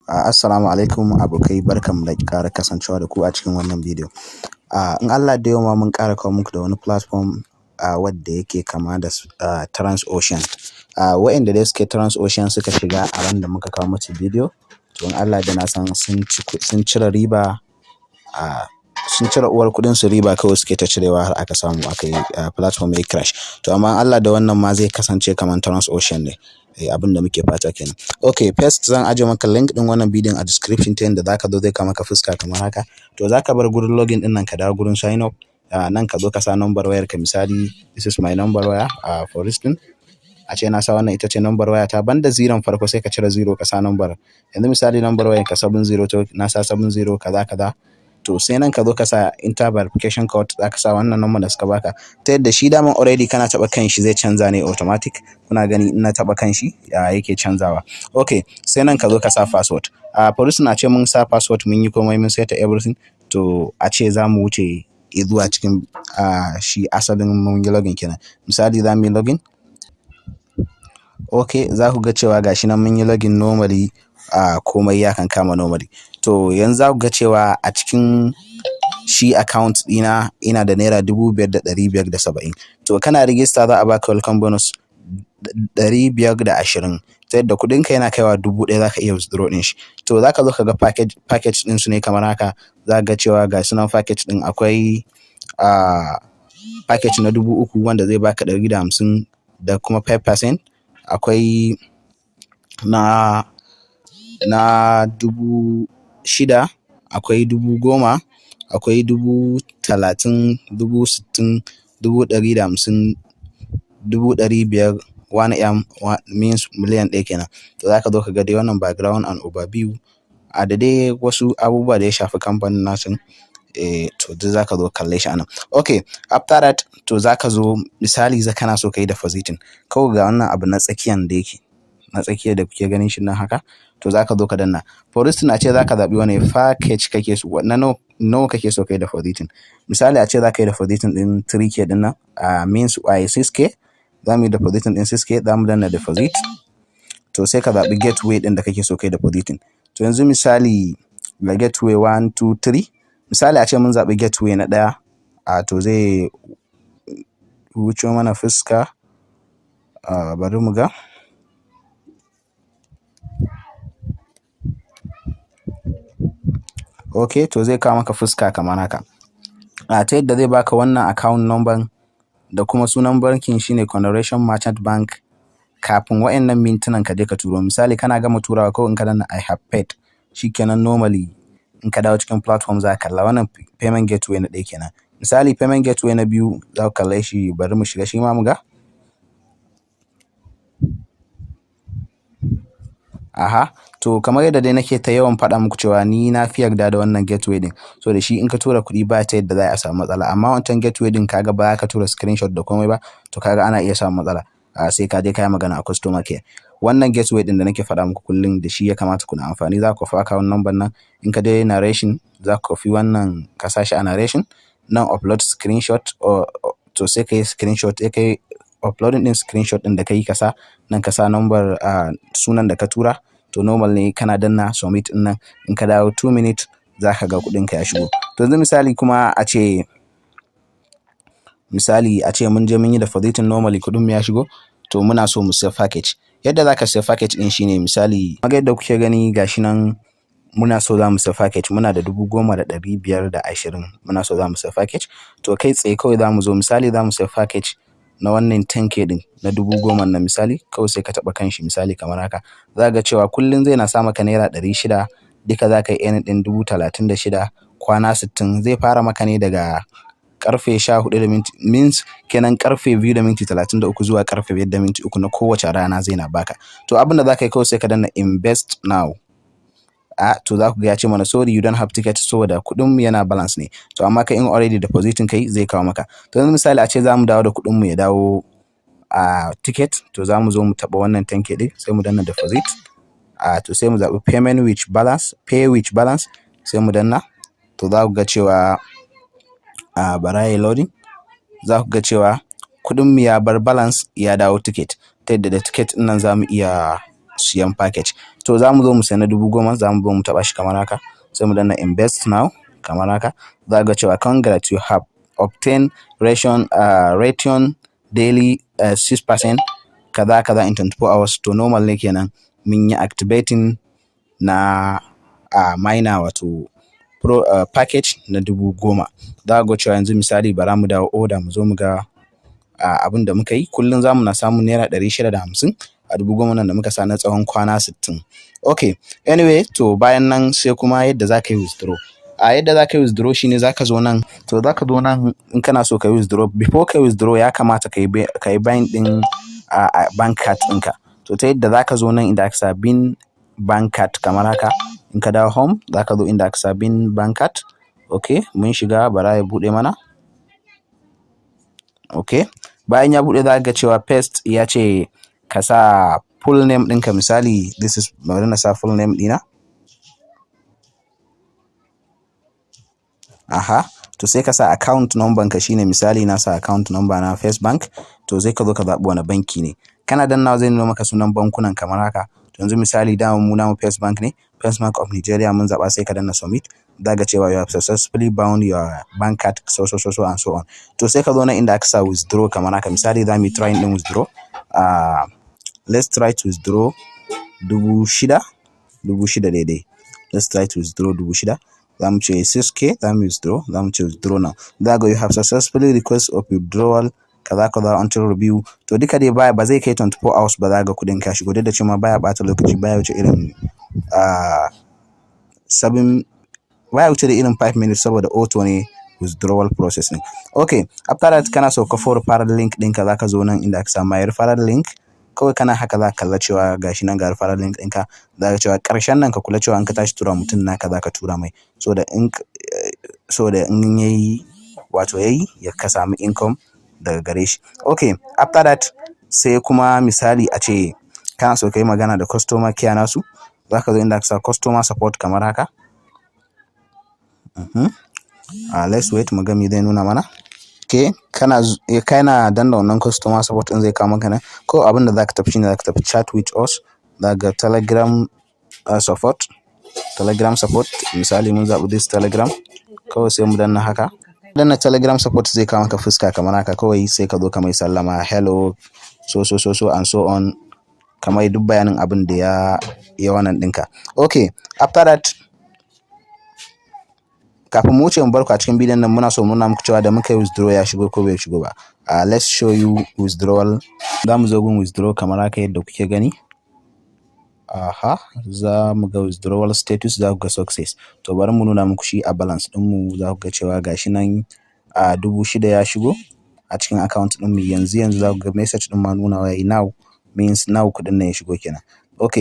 Assalamu alaikum abokai, barkanmu da ƙara kasancewa da ku a cikin wannan bidiyo. In Allah da yau ma mun ƙara kawo muku da wani platform wadda yake kama da Transocean. Wa'inda dai suke Transocean suka shiga a ran da muka kawo musu bidiyo, to in Allah da na san sun cire riba, sun cire uwar kuɗin su, riba kawai suke ta cirewa har aka samu aka yi platform ya crash. To amma Allah da wannan ma zai kasance kamar Transocean ne. Abin da muke fata kenan. Okay, first zan aje maka link ɗin wannan bidiyon a description ta yanda zaka zo zai kawo maka fuska kamar haka. To zaka bar gurin login ɗin nan ka dawo gurin sign up. Nan ka zo ka sa number wayar ka. Misali, this is my number waya, for instance. A ce na sa wannan ita ce number waya ta, banda zeron farko, sai ka cire zero ka sa number. Yanzu misali number wayar ka 70, to na sa 70 kaza kaza. To sai nan ka zo ka sa enter verification code, za ka sa wannan number da suka baka. Ta yadda shi daman already kana taɓa kan shi zai canza ne automatic. Kuna gani, in na taɓa kan shi ya yake canzawa. Okay, sai nan ka zo ka sa password. For instance, a ce mun sa password, mun yi komai, mun saita everything, to a ce za mu wuce zuwa cikin shi asalin mun yi login kenan. Misali za mu yi login. Okay, za ku ga cewa gashi nan mun yi login normally, komai ya kan kama normally. To yanzu za ku ga cewa a cikin shi account ɗina ina da ₦5,570. To kana register za a baka welcome bonus 520, ta yadda kuɗinka yana kaiwa 1,000 za ka iya withdraw ɗin shi. To za ka zo ka ga package ɗin su ne kamar haka. Za ka ga cewa ga sunan package ɗin, akwai package na 3,000 wanda zai baka 150 da kuma 5%. Akwai na 6,000, akwai 10,000, akwai 30,000, 60,000, 150,000, 500,000, 1M means miliyan 1 kenan. To za ka zo ka ga dai wannan background and overview a da dai wasu abubuwa da ya shafi kamfanin nasu, to duk za ka zo kalle shi a nan. Okay, after that, to za ka zo, misali za kana so ka yi depositing. Kawai ga wannan abu na tsakiyan da yake na tsakiyar da kuke ganin shi nan haka, to za ka zo ka danna. For instance, a ce za ka zaɓi wani package kake so, na nawa kake so ka yi depositing. Misali a ce za ka yi depositing ɗin 3K ɗin nan, means 6K, za mu yi depositing ɗin 6K, za mu danna deposit. To sai ka zaɓi gateway ɗin da kake so ka yi depositing. To yanzu misali ga gateway 1, 2, 3. Misali a ce mun zaɓi gateway na ɗaya, to zai wuce mana fuska, bari mu ga. Okay, to zai kawo maka fuska kamar haka. Ta yadda zai baka wannan account number da kuma sunan bankin, shine Conoration Merchant Bank, kafin wa'annan mintunan ka je ka turo. Misali kana gama turawa, kawai in ka danna "I have paid", shikenan, normally in ka dawo cikin platform za ka kalla wannan payment gateway na ɗaya kenan. Misali payment gateway na biyu za ku kalle shi, bari mu shiga shi ma mu ga. Aha, to kamar yadda dai nake ta yawan faɗa muku cewa ni na fi yarda da wannan gateway ɗin. So da shi in ka tura kuɗi ba ta yadda za a samu matsala. Amma wancan gateway ɗin kaga ba ka tura screenshot da komai ba, to kaga ana iya samun matsala. Sai ka je ka yi magana a customer care. Wannan gateway ɗin da nake faɗa muku kullum, da shi ya kamata kuna amfani. Za ku kwafi account number nan, in ka je narration za ku kwafi wannan ka sa shi a narration, nan upload screenshot, to sai ka yi screenshot, sai ka yi uploading ɗin screenshot ɗin da ka yi, ka sa nan, ka sa number, sunan da ka tura. To normal ne, kana danna submit ɗin nan, in ka dawo 2 minutes za ka ga kuɗinka ya shigo. To yanzu misali kuma a ce, misali a ce mun je mun yi depositing normally, kuɗin mu ya shigo, to muna so mu siya package. Yadda za ka siya package ɗin shine, misali kamar yadda kuke gani gashi nan, muna so za mu siya package, muna da 10,520, muna so za mu siya package. To kai tsaye kawai za mu zo, misali za mu siya package na wannan 10K ɗin na 10,000 nan, misali kawai sai ka taɓa kan shi, misali kamar haka. Za ka ga cewa kullum zai na sa maka ₦600, duka za ka yi earning ɗin 36,000 kwana 60. Zai fara maka ne daga karfe 14 da minti, means kenan karfe 2:33 zuwa karfe 5:03 na kowace rana zai na baka. To abin da za ka yi kawai sai ka danna "invest now". To za ku ga ya ce mana, "Sorry, you don't have ticket", saboda kuɗin mu yana balance ne. To amma kai in already depositing kai zai kawo maka. To yanzu misali a ce za mu dawo da kuɗin mu ya dawo a ticket, to za mu zo mu taɓa wannan 10K ɗin, sai mu danna deposit. To sai mu zaɓi payment with balance, pay with balance, sai mu danna. To za ku ga cewa bara yayi loading. Za ku ga cewa kuɗin mu ya bar balance ya dawo ticket. Ta yadda da ticket ɗin nan za mu iya siyan package. To, za mu zo mu siya na 10,000. Za mu zo mu taɓa shi kamar haka, sai mu danna invest now kamar haka. Za ga cewa "Congrats, you have obtained ration return daily 6% kaza kaza in 24 hours." To, normal ne kenan, mun yi activating na miner, wato pro package na 10,000. Za ga cewa yanzu misali bara mu dawo order, mu zo mu ga abin da muka yi. Kullum za mu na samun ₦650 a 10,000 nan da muka sa na tsawon kwana 60. Okay, anyway, to bayan nan sai kuma yadda za ka yi withdraw. A yadda za ka yi withdraw shine za ka zo nan. To, za ka zo nan in kana so ka yi withdraw. Before ka yi withdraw, ya kamata ka yi bind ɗin a bank card ɗinka. To, ta yadda za ka zo nan inda aka sa bind bank card kamar haka. In ka dawo home, za ka zo inda aka sa bind bank card. Okay, mun shiga, bara ya buɗe mana. Okay, bayan ya buɗe, za ka ga cewa first ya ce ka sa full name ɗinka. Misali, this is, bari na sa full name ɗina. Aha, to sai ka sa account number ka. Shine misali na sa account number na First Bank. To, sai ka zo ka zaɓi wane banki ne. Kana dannawa zai nuna maka sunan bankunan kamar haka. To, yanzu misali dama mu namu First Bank ne, First Bank of Nigeria mun zaɓa. Sai ka danna submit. Za ga cewa "You have successfully bound your bank card," so so so so and so on. To, sai ka zo nan inda aka sa withdraw kamar haka. Misali za mu yi trying ɗin withdraw. Let's try to withdraw 6,000, 6,000 daidai. Let's try to withdraw 6,000. Za mu ce 6K za mu withdraw, za mu ce withdraw now. Za ga "You have successfully request of withdrawal," kaza kaza, "until review." To, duka dai baya ba zai kai 24 hours ba, za ga kuɗin ka shigo. Duk da cewa baya ɓata lokaci, baya wuce irin 7, baya wuce da irin 5 minutes, saboda auto ne withdrawal process ɗin. Okay, after that, kana so ka referral link ɗinka, za ka zo nan inda aka sa my referral link. Kawai kana haka za ka kalla cewa gashi nan ga referral link ɗinka. Za ka cewa ƙarshen nan, ka kula cewa in ka tashi tura mutum naka za ka tura mai. So da in yayi, wato yayi, ya ka samu income daga gare shi. Okay, after that, sai kuma misali a ce kana so ka yi magana da customer care nasu, za ka zo inda aka sa customer support kamar haka. Let's wait mu ga me zai nuna mana. Okay, kana danna wannan customer support ɗin, zai kawo maka nan. Ko abin da za ka tafi shine za ka tafi chat with us. Za ga Telegram support, Telegram support. Misali mun zaɓi this Telegram. Kawai sai mu danna haka. Danna Telegram support zai kawo maka fuska kamar haka. Kawai sai ka zo ka mai sallama, "Hello," so so so so and so on. Kamar duk bayanin abin da ya wannan ɗinka. Okay, after that, kafin mu wuce mu barku a cikin bidiyon nan, muna so mu nuna muku cewa da muka yi withdraw ya shigo ko bai shigo ba. Let's show you withdrawal. Za mu zo gun withdraw kamar haka yadda kuke gani. Aha, za mu ga withdrawal status, za ku ga success. To, bari mu nuna muku shi a balance ɗinmu. Za ku ga cewa gashi nan a 6,000 ya shigo a cikin account ɗinmu yanzu yanzu. Za ku ga message ɗin ma nunawa yayi now, means now kuɗin nan ya shigo kenan. Okay.